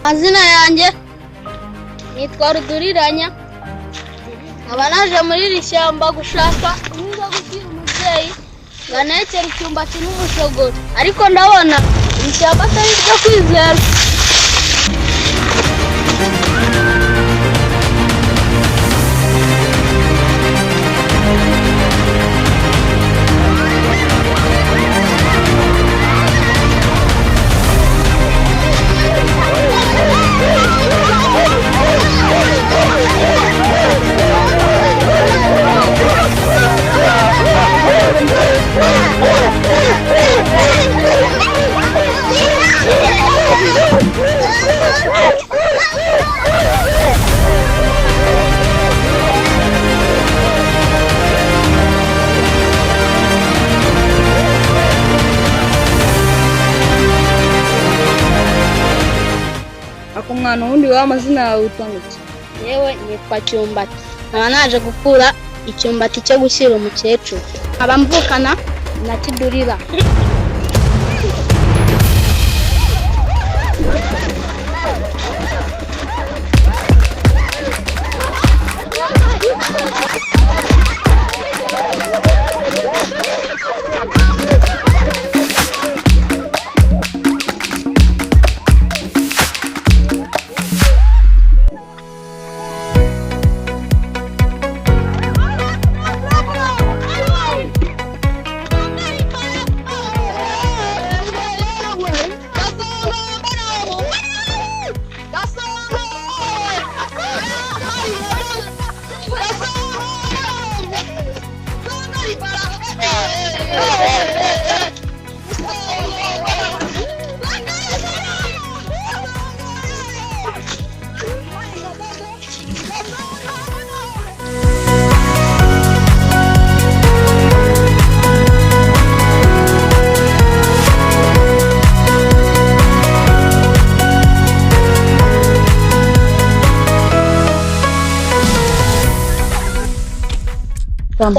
Amazina yanjye nitwa Ruduriranya, nkaba naje muri iri shyamba gushaka inkwi zo gushyira umubyeyi ngo antekere icyumbati n'umushogoro, ariko ndabona iri shyamba atari iryo kwizerwa. Ako mwana, ubundi wowe amazina yawe witwa ngo iki? Yewe, nitwa Cyumbati, nkaba naje gukura icyumbati cyo gushyira umukecuru, nkaba mvukana na Kidurira.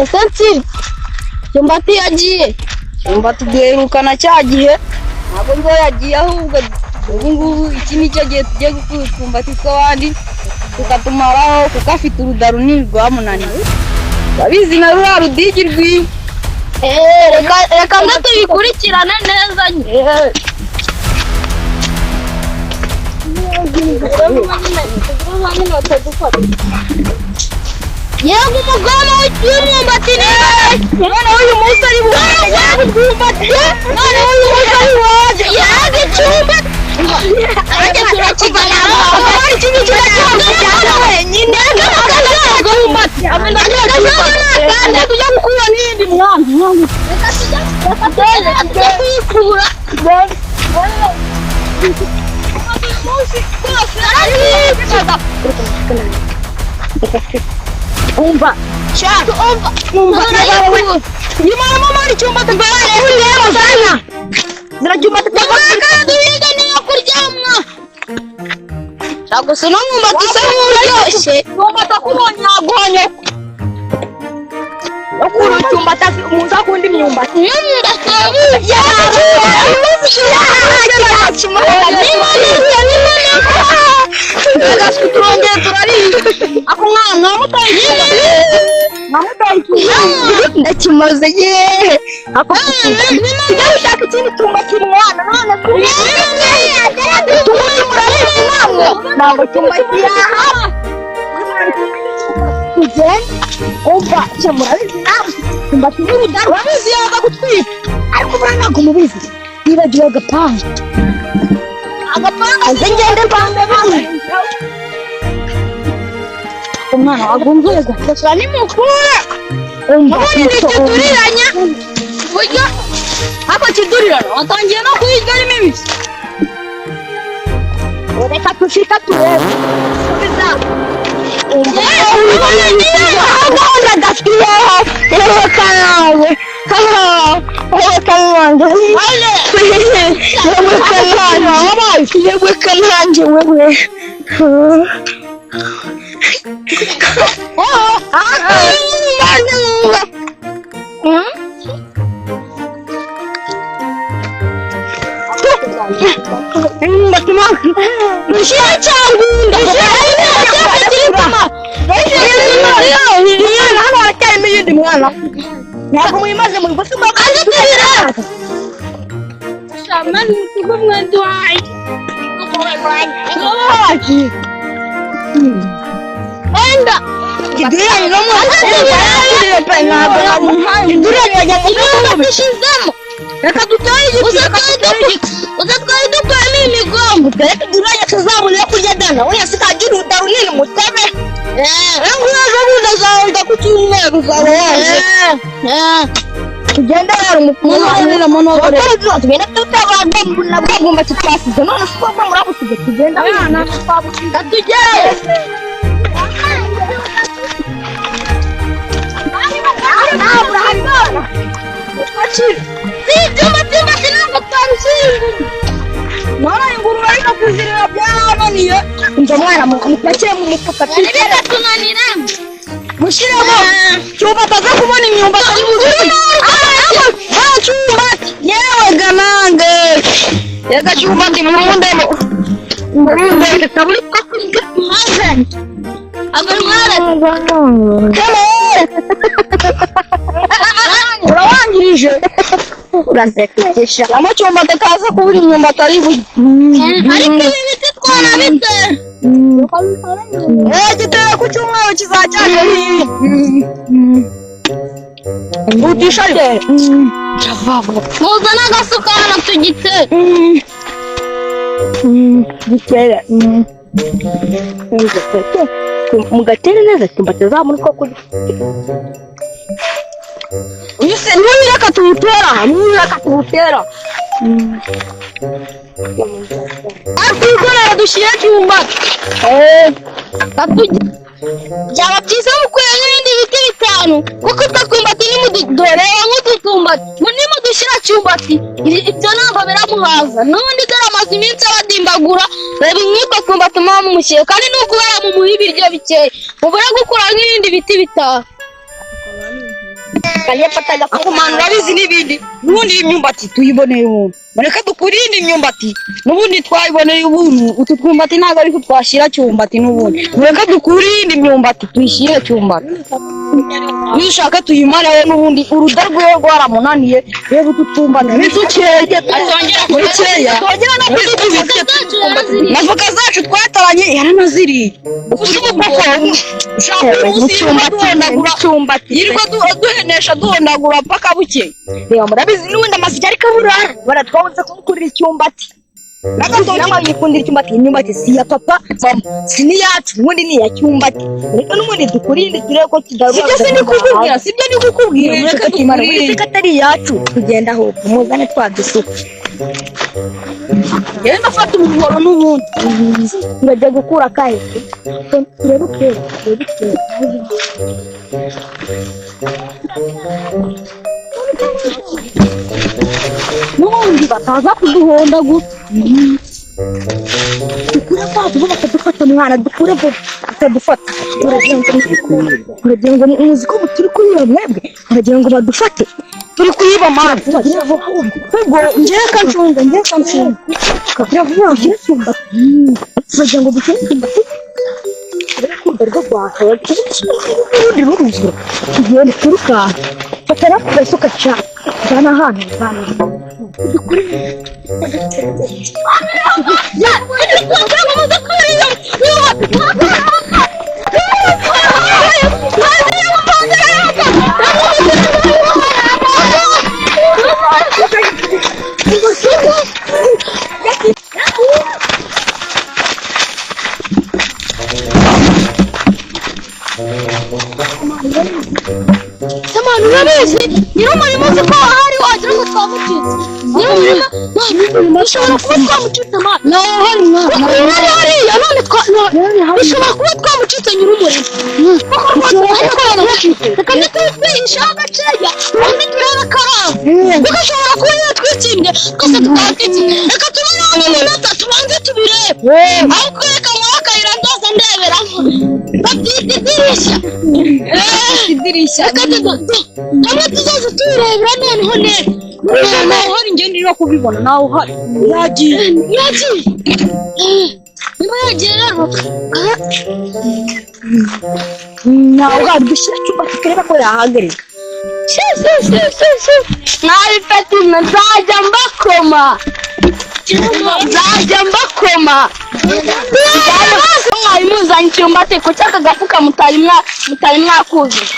Ese nsiri, Cyumbati yagiye? Cyumbati duherukana cya gihe, ntabwo nzo yagiye, ahubwo ubu ngubu iki ni cyo gihe tugiye gukura utwumbati tw'abandi tukatumaraho, kuko afite uruda runini rwamunaniye, urabizi na ruriya rudigi rwiwe. Reka reka mbe tubikurikirane neza nyine. Yego, umugoma w'umwumbati ni Noneho uyu munsi ari buhaje utwumbati, noneho uyu munsi ari buhaje. Yego, icyumbati ariko turakigana. Akaba iki ngiki cyangwa wenyine Umwumbati kandi tujya gukura n'iyindi mwana. Reka tujye kuyikura. Umva, Umva, umva, nyuma ya mama hari icyumbati rero zira cyumbati. Reka duhige niyo kuryamwa. Gusa uno mwumbati usa nk'uryoshye. Cyumbati akubonye yaguha nyoko. Ukura icyumbati, umuntu akunda imyumbati. Uno mwumbati. Turongeye turariye. Ako mwana mwamutaye, mwamutaye, ndakimaze yeee. Ako tujya gushaka ikindi cyumba cy'umwana none tubundi murabizi namwe ntabwo cyumba kiraha tugende. Umva cyo, murabizi namwe cyumba cy'uruda, urabizi yaza gutwika, ariko buriya ntabwo mubizi, nibagiwe agapanga. Agapanga. Aze ngende mpange bamwe. Umwana wagumviriza. Gusa ni mukura. Umva. Ubundi ni ikiduriranya buryo. Ako kidurirano watangiye no kuyirya ari mibisi. Reka tushika turebe. Subiza. Umva gasiyeho reka nawe reka nanjye reka nanjye reka nanjye wewe. Mwana, ntabwo muyimaze muri gusa. Shamani tugo mwaduhaye. Enda. Kiduranyi no mu kiduranyi wajya mu Dushizemo. Reka dutere igiti, reka dutere igiti. Uzatwara dukuyemo imigongo. Dore kiduranyi tuzabona yo kurya dana oya sikagira uruda runini muteme. Ejo bundi azawurya ku cyumweru, uzaba waje. Tugende rero umukuru. Tugende tutabagwa na bwa bwumbati twasize none si bwo murabusize, tugenda. Katugere. Si ibyuma byubatse ntabwo twabishinga. Mwana, ingurube ariko kuzirira byarananiye. Umva mwana, mupakire mu mufuka. Bikatunanira. Mushyiremo cyumba ataza kubona imyumbati ari buzuye. Ah, cyumbati, yewe ganange yega cyumbati, murundemo, murunde. Kaburi ko kurya mwazanye. Agorwara. Urawangirije, urasekesha amacyumbati ataza kubura imyumbati ari burye. Ariko ibi biti twanabitera. Eh, gitera ku cyumweru kizacyane. Utisha ariko. Muzane agasuka hano tugitere. Gitere. Mugatere neza cyumba kizamura uko kurya. Uyu se niwe reka tuwutera, niwe reka tuwutera. Ariko dushyire cyumbati. Byaba byiza mukuye n'ibindi biti bitanu, kuko utwo twumbati nimudore nk'udutumbati ngo nimudushyira cyumbati ibyo ntabwo biramuhaza. N'ubundi dore amaze iminsi abadimbagura. Reba nk'utwo twumbati muba mumushyire, kandi ni ukubera mumuha ibiryo bikeya, mubure gukura nk'ibindi biti bitanu. Akumana urabizi n'ibindi. N'ubundi iyi myumbati tuyiboneye ubuntu, mureke dukurinde imyumbati. N'ubundi twayiboneye ubuntu, utu twumbati ntabwo ariko twashyira cyumbati. N'ubundi mureke dukurinde imyumbati, tuyishyire cyumbati, nishaka tuyimareho. N'ubundi uruda rwiwe rwaramunaniye. Reba utu twumbati ni dukeya, dukeya, twongera no kudukubita. Na voka zacu twataranye yaranaziriye. Ubu koko ushaka uyu munsi yirirwa duhondagura, yirirwa duhenesha, duhondagura paka bukeye. Reba, murabizi n'ubundi amasigi ariko aburara baratwabuze kumukurira icyumbati. N'agatoki. Nawe yikundira icyumbati. Imyumbati si iya papa mama, si n'iyacu, ubundi ni iya cyumbati. Reka n'ubundi dukurinde, turebe ko kidarura. Sibyo se ni kukubwira, sibyo ni kukubwira, mureke dukurinde. Ko atari iyacu, tugenda ahubwo muzane twadusuka. Genda afata umuhoro n'ubundi. Turajya gukura akahe? Turebe ukera, turebe ukera. N'ubundi bataza kuduhondagura. Dukure vuba vuba bakadufata mwana, dukure vuba bakadufata. Uragira ngo muzi ko turi kuyiba mwebwe? Uragira ngo badufate? Turi kuyiba mara. Vuba vuba. Ubwo njyewe kancunga, njyewe kancunga. Vuba vuba dushyire icyumbati. Uragira ngo dushyire icyumbati urukundo rwo rwaka urundi ruruzura, tugende turukanka. Fata nako gasuka cyane, jyana ahantu, jyana dukure. Samani urabizi nyir'umurima uzi ko ahari wagira ngo twamucitse. Nyir'umurima dushobora kuba twamucitse mwana. Nawe uhari mwana, kuko uri hariya none dushobora kuba twamucitse nyir'umurima, kuko rwose ariko yaramucitse. Reka ntitwihisheho gakeya, ubundi turebe akarabo, kuko ashobora kuba yatwitsimbye twese tukaba twitsinze. Reka tubareho nk'iminota tubanze tubirebe, aho kwereka muri akayira ndoza ndeberamo babyita idirishya. Idirishya. Reka hamwe tuzaza tubirebera noneho neza. Nawe uhari, njye ndimo kubibona, nawe uhari yagiye. Yagiye, niba yagiye rero. Nawe uhari, dushyire icyumbati turebe ko yahagarika. Mwabifata imwe, nzajya mbakoma, nzajya mbakoma. Mwari muzanye icyumbati, kuki aka gafuka mutari mwakuzuza?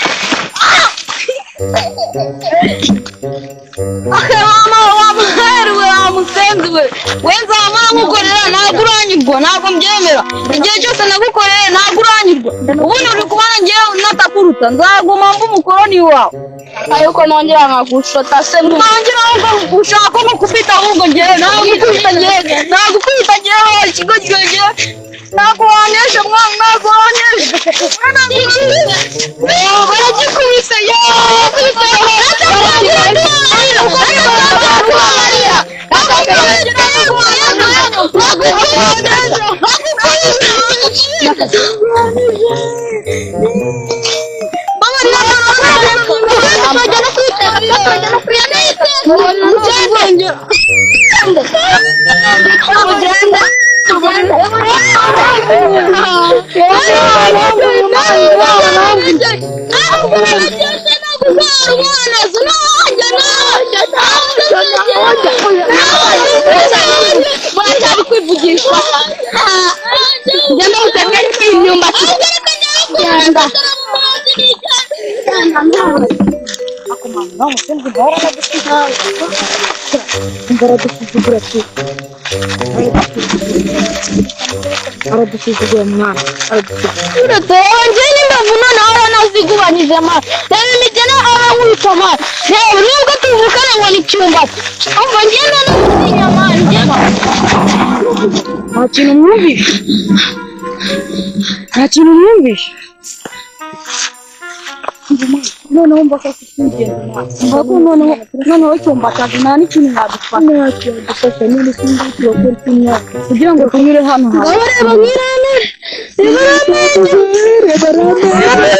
Ake mama, wamuherwe, wamusenzi we, we nzamara nkukorera ntabwo uranyurwa, ntabwo mbyemera. Igihe cyose nagukoreye ntabwo uranyurwa. Ubundi uri kubona ngewe natakuruta, nzaguma mba umukoroni wawe. Ariko nongera nkagushota se mu Ntangira ahubwo ushaka nko kubita, ahubwo ngewe nagukubita, ngewe nagukubita, ngewe ikigo ngewe ntabwo wanesha mwana, ntabwo wanesha. Baragikubise Muracyari kwivugisha, genda muteke imyumbati, genda. Aradusuzugura tu, aradusuzugura mwana, aradusuzugura. Njye n'imbavu noneho aranazigubanyije mara, reba imigene arankubita mara, reba nubwo tuvukana ngo ni cyumbati, umva njye nanatinya mara njye. Nta kintu mwumvishe, nta kintu mwumvishe. Noneho mba ko kugenda mba ko noneho icyumba cyaje, nta n'ikintu yadufasha, ntacyo yadufasha. None se ngubu turakora iki mwaka kugira ngo tunyure hano hantu? Reba nk'irene. Reba rame.